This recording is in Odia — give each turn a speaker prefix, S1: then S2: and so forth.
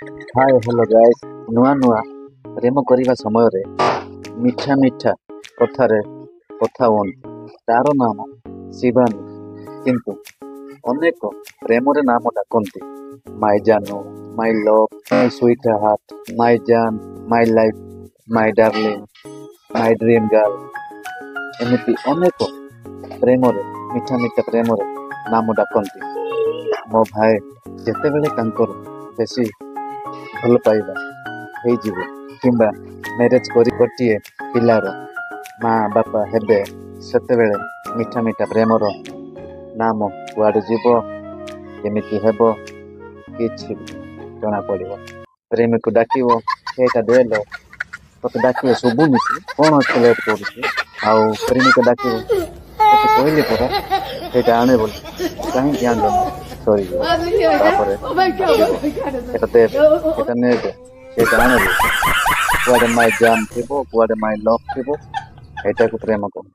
S1: ହାଏ ହ୍ୟାଲୋ ଗାଇସ୍, ନୂଆ ନୂଆ ପ୍ରେମ କରିବା ସମୟରେ ମିଠା ମିଠା କଥାରେ କଥା ହୁଅନ୍ତି। ତାର ନାମ ଶିବାନୀ, କିନ୍ତୁ ଅନେକ ପ୍ରେମରେ ନାମ ଡାକନ୍ତି। ମାଇ ଜାନୁ, my love, my sweet heart, my Jan, my life, my darling, my dream girl, ଏମିତି ଅନେକ ପ୍ରେମରେ ମିଠା ମିଠା ପ୍ରେମରେ ନାମ ଡାକନ୍ତି। ମୋ ଭାଇ, ଯେତେବେଳେ ତାଙ୍କର ବେଶୀ ଭଲ ପାଇବା ହେଇଯିବ କିମ୍ବା ମ୍ୟାରେଜ୍ କରି ଗୋଟିଏ ପିଲାର ମା ବାପା ହେବେ, ସେତେବେଳେ ମିଠା ମିଠା ପ୍ରେମର ନାମ କୁଆଡ଼େ ଯିବ, କେମିତି ହେବ, କିଛି ଜଣା ପଡ଼ିବ। ପ୍ରେମୀକୁ ଡାକିବ, "ସେଇଟା ଦେଲୋ, ତତେ ଡାକିଲେ ଶୁଭୁନି କି? କଣ ଏତେ ଲେଟ୍ କରୁଛୁ?" ଆଉ ପ୍ରେମିକା ଡାକିବ, "ତତେ କହିଲି ପରା ସେଇଟା ଆଣେ ବୋଲି, କାହିଁକି ଆଣିଲୁନି?" ସରିଯିବ। ତାପରେ ଆସିବ, "ସେଟା ଦେବେ, ସେଟା ନେବେ, ସେଇଟା ଆଣିବେ।" କୁଆଡ଼େ ମାଇ ଜାନ୍ ଥିବ, କୁଆଡ଼େ ମାଇ ଲଭ୍ ଥିବ। ଏଇଟାକୁ ପ୍ରେମ କହନ୍ତି।